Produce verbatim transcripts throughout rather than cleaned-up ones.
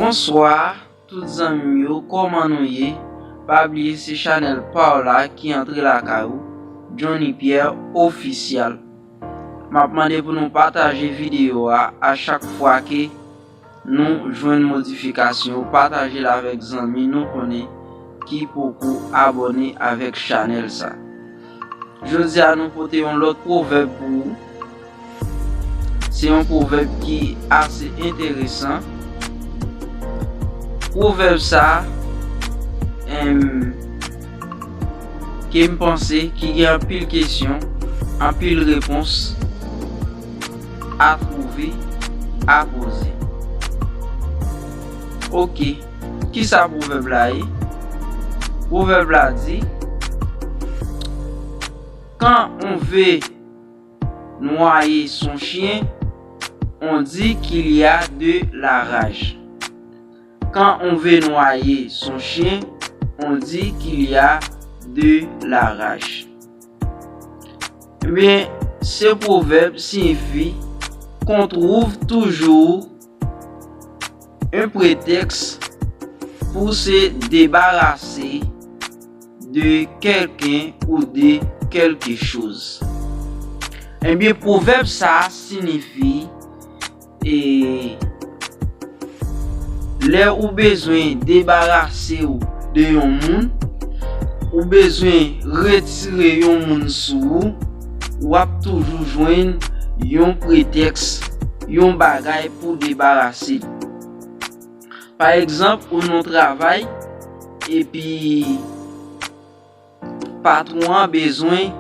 Bonswa tout zanmi m yo, kòman nou ye? Pa bliye se chanèl pa w la ki antre lakay ou, Johnny Pierre Official. M ap mande pou nou pataje videyo a a chak fwa ke nou jwenn modifikasyon, pataje l avèk zanmi nou konnen ki poko abòne avèk chanèl sa. Jodi a nou pote yon lòt pwovèb pou ou. Se yon pwovèb ki ase enteresan. Pwovèb sa, em, ke m panse ki gen anpil kesyon, anpil repons a twouve, a poze. Oke, kisa pwovèb la ye? Pwovèb la di, quand on veut noyer son chien, on dit qu'il y a de la rage. Quand on veut noyer son chien, on dit qu'il y a de la rage. Ebyen, se pwovèb siyifi qu'on trouve toujours un prétexte pour se débarrasser de quelqu'un ou de quelque chose. Ebyen, pwovèb sa a siyifi, e, lè ou bezwen debarase w de yon moun, ou bezwen retire yon moun sou ou, w ap toujou jwenn yon pretèks, yon bagay pou debarase l. Pa egzanp, ou nan yon travay, epi patwon an bezwen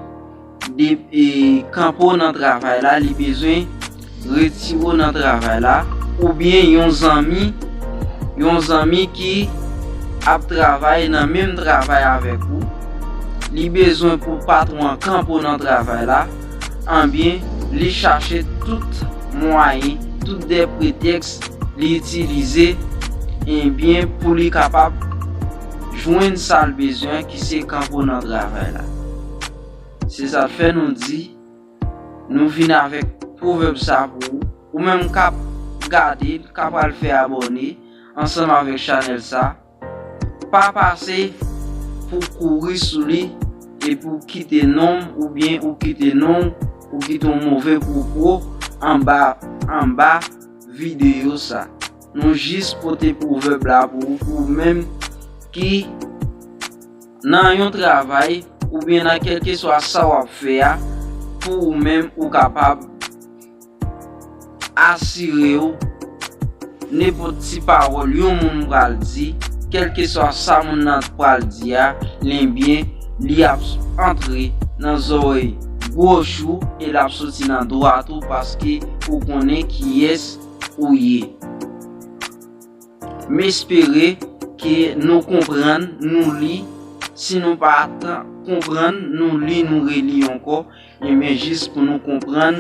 de, e, kanpe w nan travay la, li bezwen retire w nan travay la, oubyen yon zanmi, yon zanmi ki ap travay nan menm travay avèk ou, li bezwen pou patwon an kanpe w nan travay la, anbyen li chache tout mwayen, tout de pretèks li itilize, ebyen, pou li kapab jwenn sa l bezwen, ki se kanpe w nan travay la. Se sa k fè nou di, nou vin avèk pwovèb sa pou ou, ou menm k ap gade l, k ap al fè abòne ansanm avèk chanèl sa. Pa pase pou kouri sou li epi w kite non m oubyen ou kite non w, ou kite yon move pwopo anba, anba videyo sa. Nou jis pote pwovèb la pou ou, pou ou menm ki nan yon travay oubyen nan kèlkeswa sa w ap fè a, pou ou menm ou kapab asire w nenpòt ti pawòl yon moun pral di, kèlkeswa sa moun nan pral di a, ebyen, li ap antre nan zòrèy gwoch ou e l ap soti nan dwat ou paske ou konnen kiyès ou ye. M espere ke nou konprann, nou li. Si nou pa t konprann, nou li, nou reli ankò. Ebyen, jis pou nou konprann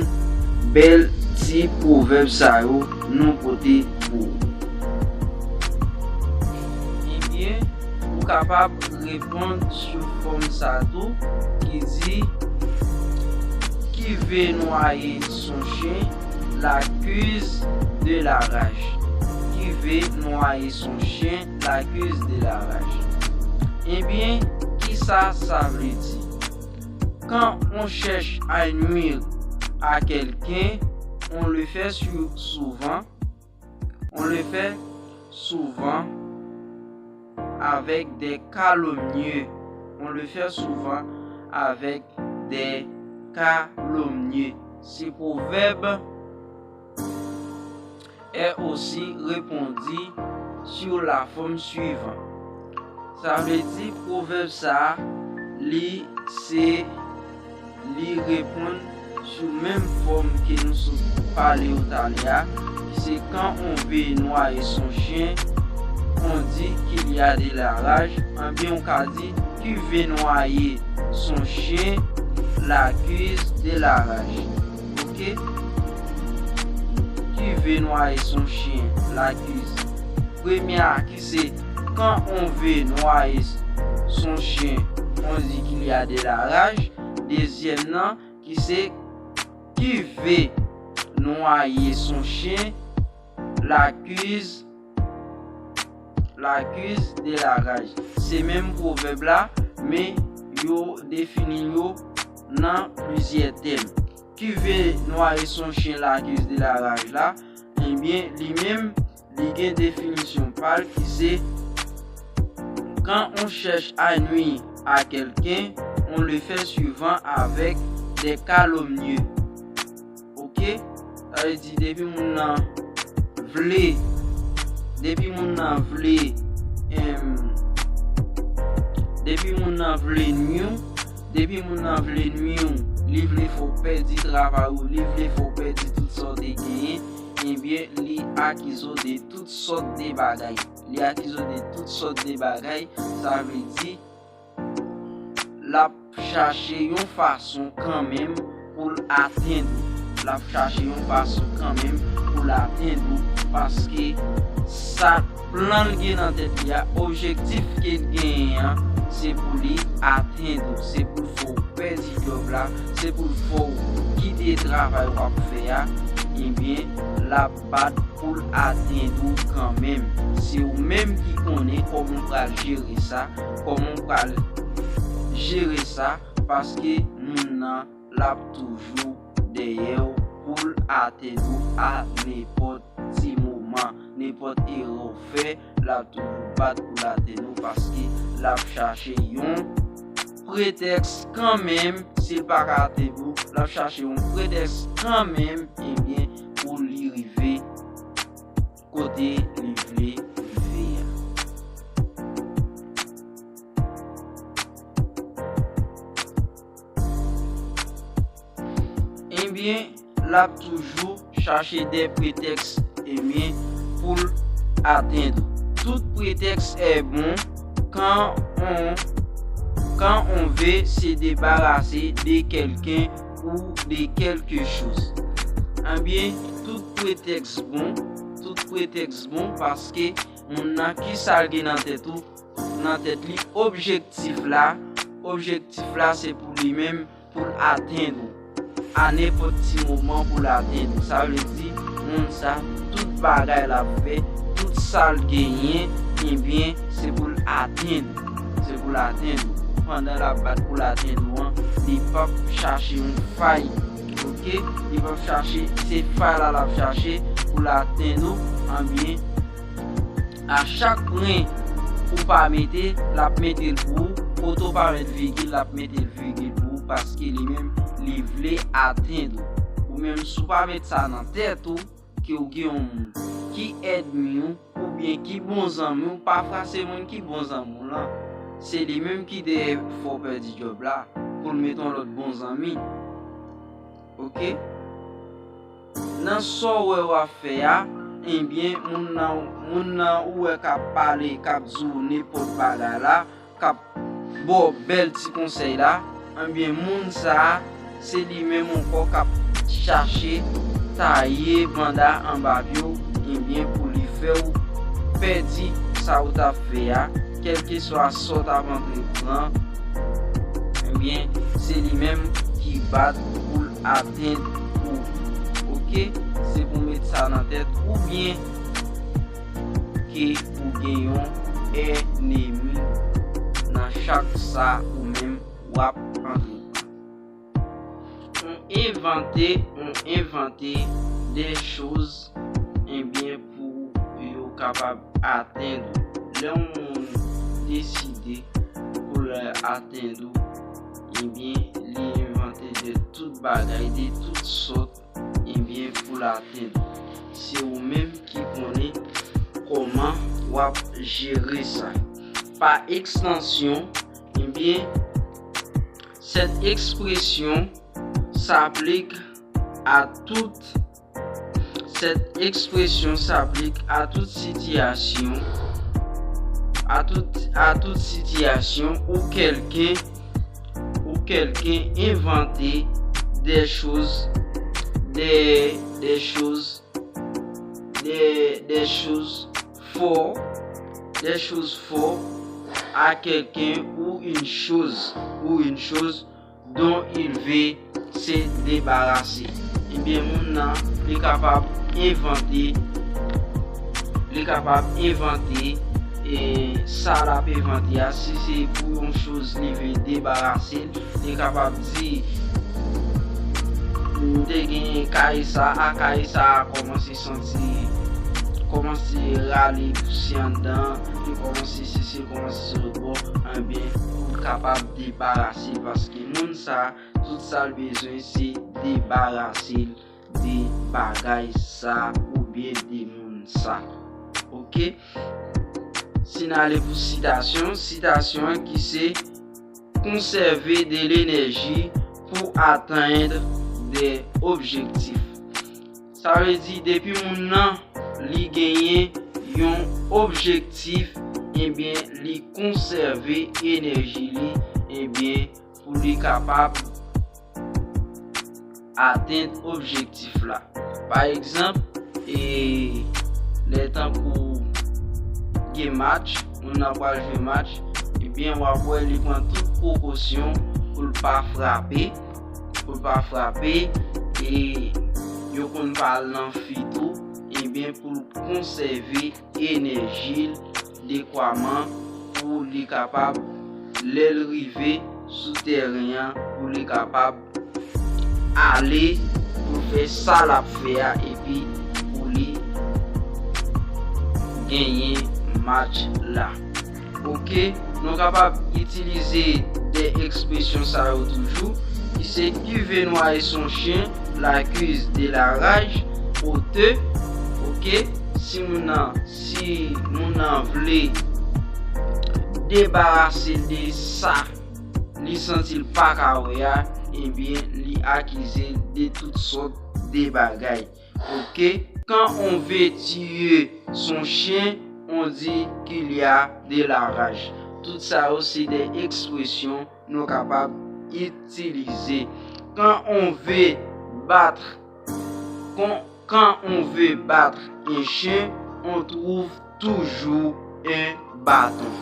bèl ti pwovèb sa yo nou pote pou ou. Ebyen, ou kapab reponn sou fòm sa tou ki di, qui veut noyer son chien l'accuse de la rage. Qui veut noyer son chien l'accuse de la rage. Ebyen, kisa sa vle di? Quand on cherche à nuire à quelqu'un, on le fait sou-, souvent. On le fait souvent avec des calomnies. On le fait souvent avec des calomnies. Ce proverbe est aussi répondu sur la forme suivante. Sa vle di pwovèb sa a, li se, li reponn sou menm fòm ke nou sot pale yo talè a, ki se quand on veut noyer son chien, on dit qu'il y a de la rage, anbyen ou ka di, qui veut noyer son chien l'accuse de la rage. Oke? Qui veut noyer son chien l'accuse. Premye a ki se quand on veut noyer son chien, on dit qu'il y a de la rage. Dezyèm nan ki se qui veut noyer son chien l'accuse L'acuse de la rage. Se menm pwovèb la, men yo defini yo nan plizyè tèm. Qui veut noyer son chien, l'accuse de la rage la, ebyen, li menm, li gen definisyon pa l ki se: quand on cherche à nuire à quelqu'un, on le fait souvent avec des calomnies. Ok? Sa vle di, depi moun nan vle, depi moun nan vle, em, depi moun nan vle nwi w, depi moun nan vle nwi w, li vle fè w pèdi travay ou, li vle fè w pèdi tout sa w te genyen, ebyen, li akize w de tout sòt de bagay. Li akize w de tout sòt de bagay, sa vle di, l ap chache yon fason kanmenm pou l atenn ou. L ap chache yon fason kanmenm pou l atenn ou, paske sa plan l gen nan tèt li a, objektif ke l genyen an, se pou li atenn ou, se pou l fè w pèdi djòb la, se pou l fè w kite travay w ap fè a, ebyen, l ap bat pou l atenn ou kanmenm. Se ou menm ki konnen kòman w pral jere sa, kòman w pral jere sa, paske moun nan, l ap toujou dèyè w pou l atenn ou a nenpòt ti moman, nenpòt erè w fè, l ap toujou bat pou l atenn ou, paske l ap chache yon pretèks kanmenm, si l pa ka atenn ou, l ap chache yon pretèks kanmenm, ebyen, pou li rive kote li vle rive a. Ebyen, l ap toujou chache de pretèks, ebyen, pou l atenn ou. Tout prétexte est bon quand on, quand on veut se débarrasser de quelqu'un ou de quelque chose. Ebyen, tout pretèks bon, tout pretèks bon, paske moun nan, ki sa l gen nan tèt ou, nan tèt li, objektif la, objektif la, se pou li menm, pou l atenn ou. A nenpòt ti moman pou l atenn ou. Sa vle di, moun sa, tout bagay l ap fè, tout sa l genyen, ebyen, se pou l atenn ou. Se pou l atenn ou. Pandan l ap bat pou l atenn ou an, li p ap chache yon fay. Ok? Li p ap chache, se fay la l ap chache pou l atenn ou, ebyen, a chak pwen ou pa mete, l ap mete l pou ou. Kote w pa met vigil, l ap mete l vigil pou ou, paske li menm, li vle atenn ou. Ou menm, si w pa met sa nan tèt ou, ke w gen yon moun ki ènmi w, oubyen ki bon zanmi w, pafwa se moun ki bon zanmi w lan, se li menm ki dèyè fè w pèdi djòb la, pou l mete yon lòt bon zanmi. Ok? Nan sa w wè w ap fè a, ebyen, moun nan, moun nan ou wè k ap pale, k ap di w nenpòt bagay la, k ap ba w bèl ti konsèy la, ebyen, moun sa a, se li menm ankò k ap chache taye banda anba pye w, ebyen, pou li fè w pèdi sa w t ap fè a, kèlkeswa sa w t ap antreprann, ebyen, se li menm ki bat pou l atenn ou. Ok? Se pou w met sa nan tèt, oubyen ke ou gen yon ènmi nan chak sa ou menm w ap antreprann. On invente, on invente des choses, ebyen, pou yo kapab atenn ou. Lè yon moun deside pou l atenn ou, ebyen, li envante de tout bagay, de tout sòt, ebyen, pou l atenn ou. Se ou menm ki konnen kòman w ap jere sa. Pa ekstansyon, ebyen, cette expression s'applique à toute, cette expression s'applique à toute situation, à toute, à toute situation où quelqu'un, où quelqu'un invente des choses, des, des choses, des, des choses faux, des choses faux à quelqu'un ou une chose, ou une chose dont il veut se débarrasser. Ebyen, moun nan, li kapab envante, li kapab envante e sa l ap envante a, si se pou yon choz li vle debarase l, li kapab di, "M te gen kay sa a, kay sa a kòmanse santi, kòmanse rale pousyè anndan, li kòmanse sese, kòmanse sot bò," ebyen, pou l kapab debarase l, paske moun sa a, tout sa l bezwen, se debarase l de bagay sa oubyen de moun sa. Oke? Si n ale pou sitasyon, sitasyon an ki se, "Conserver de l'énergie pour atteindre des objectifs." Sa vle di, depi moun nan, li genyen yon objektif, ebyen, li konsève enèji li, ebyen, pou li kapab atenn objektif la. Pa egzanp, e lè tankou gen match, moun nan pral jwe match, ebyen, w ap wè li pran tout prekosyon pou l pa frape, pou l pa frape, e yo konn pa al nan fi tou, ebyen, pou l konsève enèji l dekwaman pou li kapab, lè l rive sou tèren an, pou li kapab ale pou l fè sa l ap fè a, epi pou li genyen match la. Oke, nou kapab itilize de ekspresyon sa yo toujou, ki se, "Qui veut noyer son chien l'accuse de la rage haute." Oke, si moun nan, si moun nan vle debarase l de sa li santi l pa ka wè a, ebyen, li akize l de tout sòt de bagay. Oke? "Quand on veut tuer son chien, on dit qu'il y a de la rage." Tout sa yo se de ekspresyon nou kapab itilize. "Quand on veut battre, quand, quand on veut battre un chien, on trouve toujours un bâton."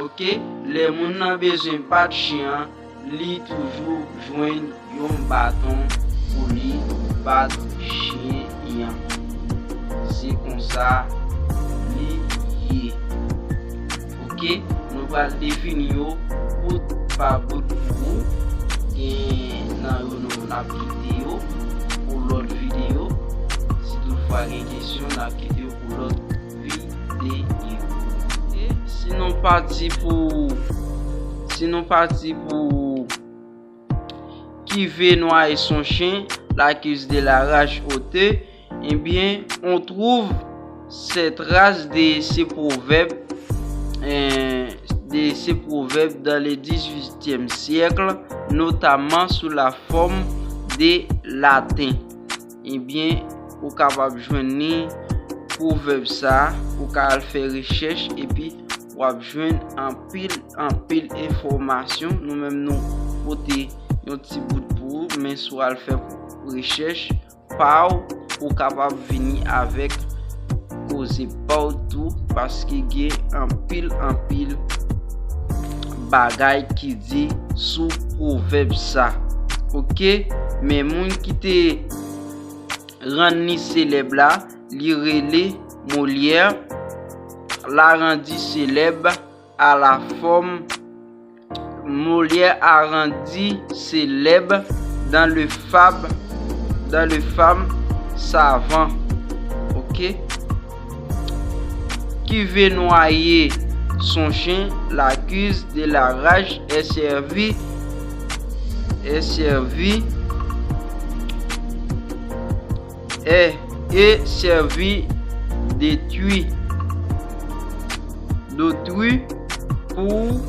Oke? Lè moun nan bezwen bat chen an, li toujou jwenn yon baton pou li bat chen an. Se konsa li ye. Oke? Nou pral defini yo bout pa bout pou ou. Gen nan yo nou n ap kite yo pou lòt videyo. Si toutfwa gen kesyon, n ap kite yo pou lòt videyo. E si nou pati pou, si nou pati pou "Qui veut noyer son chien l'accuse de la rage haute", eh bien, on trouve ces traces de ce proverbe, euh, de ce proverbe dans le dix-huitième siècle, notamment sous la forme de latin. Ebyen, ou kapab jwenn li, pwovèb sa a, ou ka al fè rechèch, epi w ap jwenn anpil, anpil enfòmasyon. Nou menm, nou pote yon ti bout pou ou, men si w al fè rechèch pa w, ou kapab vini avèk koze pa w tou, paske gen anpil, anpil bagay ki di sou pwovèb sa. Oke? Men moun ki te rann li selèb la, li rele Molière, l'a rendu célèbre à la forme, Molière a rendu célèbre dans le fab, dans le fab savant. Oke? Qui veut noyer son chien l'accuse de la rage et servi, et servi, et, et servi d'autrui, d'autrui pour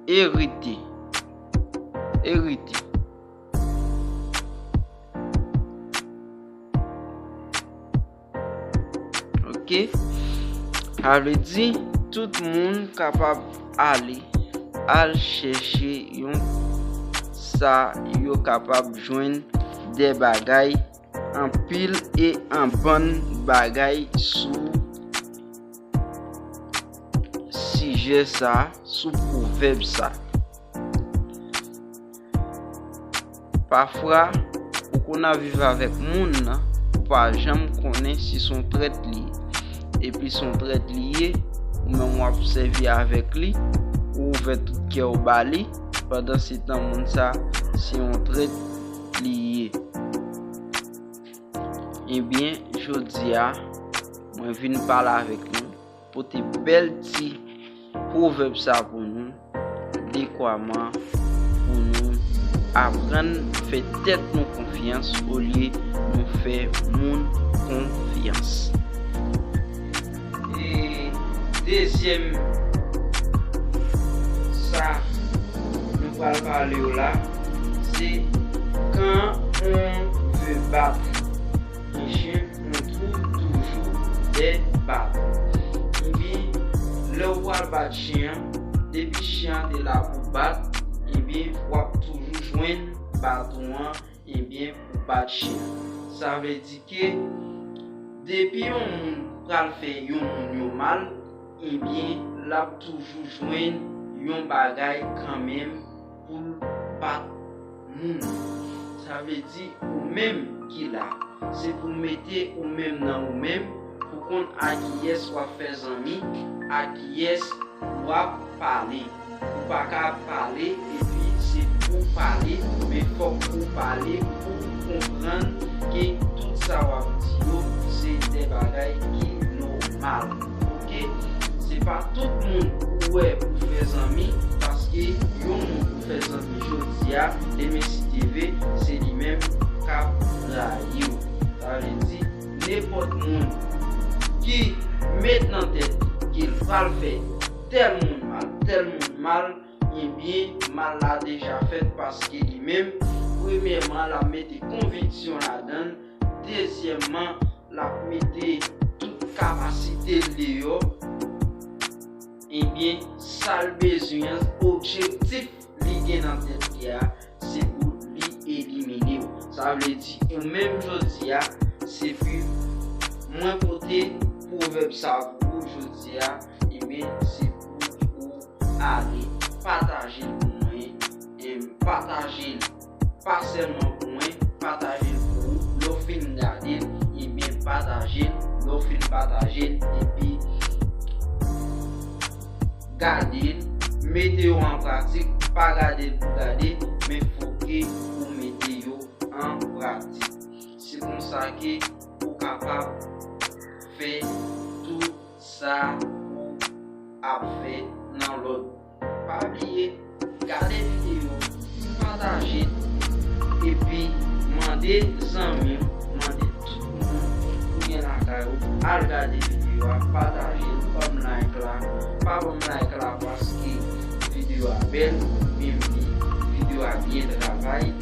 hériter, hériter. Oke? Sa vle di, tout moun kapab ale, al chèche yon sa yo kapab jwenn de bagay, anpil e an bann bagay sou sijè sa, sou pwovèb sa. Pafwa, ou konn ap viv avèk moun nan, ou pa janm konnen si se yon trèt li ye. epi se yon trèt li ye, ou menm w ap sèvi avèk li, ou ouvè tout kè w ba li, pandan se tan moun sa se yon trèt li ye. Ebyen, jodi a, mwen vin pale avèk nou, pote bèl ti pwovèb sa pou nou, dekwaman pou nou aprann fè tèt nou konfyans olye nou fè moun konfyans. E dezyèm sa nou pral pale w la, se quand on veut battre un chien, on trouve toujours des bâtons. Ebyen, lè w pral bat chen an, depi chen an te la pou bat, ebyen, w ap toujou jwenn baton an, ebyen, pou bat chen an. Sa vle di ke depi yon moun pral fè yon moun yon mal, ebyen, l ap toujou jwenn yon bagay kanmenm pou l bat moun. Sa vle di, ou menm ki la, se pou mete ou menm nan ou menm, pou konn a kiyès w ap fè zanmi, a kiyès w ap pale. Ou pa ka pale epi se pou pale, men fòk ou pale pou konprann ke tout sa w ap di yo se de bagay ki nòmal. Oke? Se pa tout moun ou wè ou fè zanmi, paske yon moun ou fè zanmi jodi a, demen si Dye vle, se li menm k ap rayi w. Sa vle di, nenpòt moun ki met nan tèt ke l pral fè tèl moun mal, tèl moun mal, ebyen, mal la deja fèt, paske li menm, premyèman, l ap mete konviksyon ladan l, dezyèmman, l ap mete tout kapasite l deyò, ebyen, sa l bezwen an, objektif li gen nan tèt li a, se pou li elimine w. Sa vle di, ou menm jodi a, se pou mwen pote pwovèb sa pou ou jodi a, ebyen, se pou ou ale, pataje l pou mwen, em, pataje l pa sèlman pou mwen, pataje l pou ou. Lè w fin gade l, ebyen, pataje l. Lè w fin pataje l, epi gade l, mete yo an pratik, pa gade l pou gade, men fòk ou mete yo an pratik. Se konsa ke ou kapab fè tout sa ou ap fè nan lòd. Pa bliye, gade videyo, pataje, epi mande zanmi w, mande tout moun ou gen lakay ou, al gade videyo a, pataje l, ban m like la, pa ban m like la paske videyo a bèl, men li, videyo a byen travay,